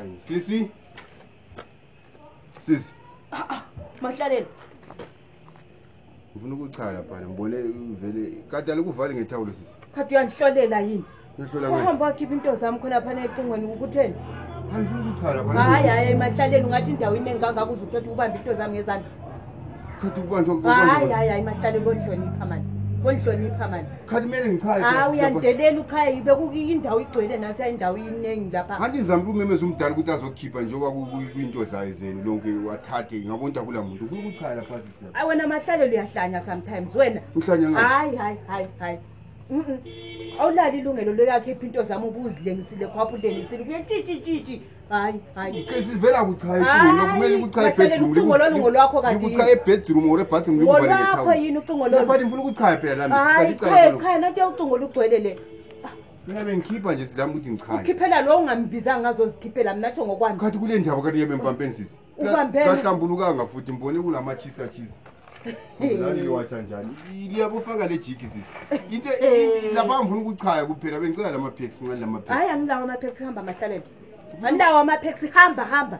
Hayi, sisi. Sisi. Mahlalela. Ngifuna ukuchala phana ngibone vele kade alikuvali ngethawulo sisi. Khathi uyangihlolela yini? Ngihlola ngani? Uhamba wakhipha into zami khona phana ecingweni ukutheni? Angifuni ukuchala phana. Hayi Mahlalela ungathi indawo iningi kangaka uzukhetha ukubamba into zami ngezandla. Khathi kubanjwa Hayi Mahlalela konhlonipha mani. Konhlonipha mani. Khathi kumele ngichaye. Hayi uyandelela uchaye indawo igcwele nasi indawo iningi lapha. Kanti izambu umemeza umdala ukuthi azokhipha njengoba kuyinto zayo zenu lonke wathathe ngabona kula muntu ufuna ukuchaya phansi sisi. Wena Mahlalela uyahlanya sometimes wena. Uhlanya ngani? Hayi. Awulali ilungelo lokuyakhe into zami ubuzilengisile khapha ulengisile kuyetshitshi. Hayi. Ke sivela kuchaya ucingo kumele ukuchaya bedroom. Ucingo lolu ngolwakho kanti. Ukuchaya bedroom or bathroom likuvale ngethawulo. Ngolwakho yini ucingo lolu? Lapha ngifuna ukuchaya phela lami Hayi cha nanto ucingo lugcwele le. Mina bengikhipha nje silami ukuthi ngichaye. Ukhiphela lo ungambizanga ngazozikhiphela mina nathi ngokwami. Khathi kule ndaba kanti yebempambeni sisi. Kahlambulukanga futhi ngibone kulama chisa. Ngilani watsha njani? Liyabufaka le jiki sisi. Into lapha ngifuna ukuchaya kuphela bengicela lamapex ngani lamapex. Hayi angilawo amapex hamba Mahlalela. Angilawo amapex hamba.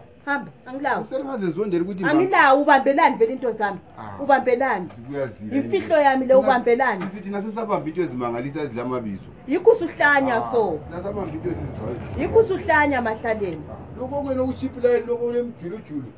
Angilawo. Selingaze zondela ukuthi angilawo ubambelani vele into zami. Ubambelani. Kuyazila. Imfihlo yami le ubambelani. Sisi thina sesabamba into ezimangalisa ezilamabizo. Yikho usuhlanya so. Nasabamba into ezizwayo. Yikho usuhlanya Mahlalela. Lokho kwena ukuchiphi line lokho lemjulu.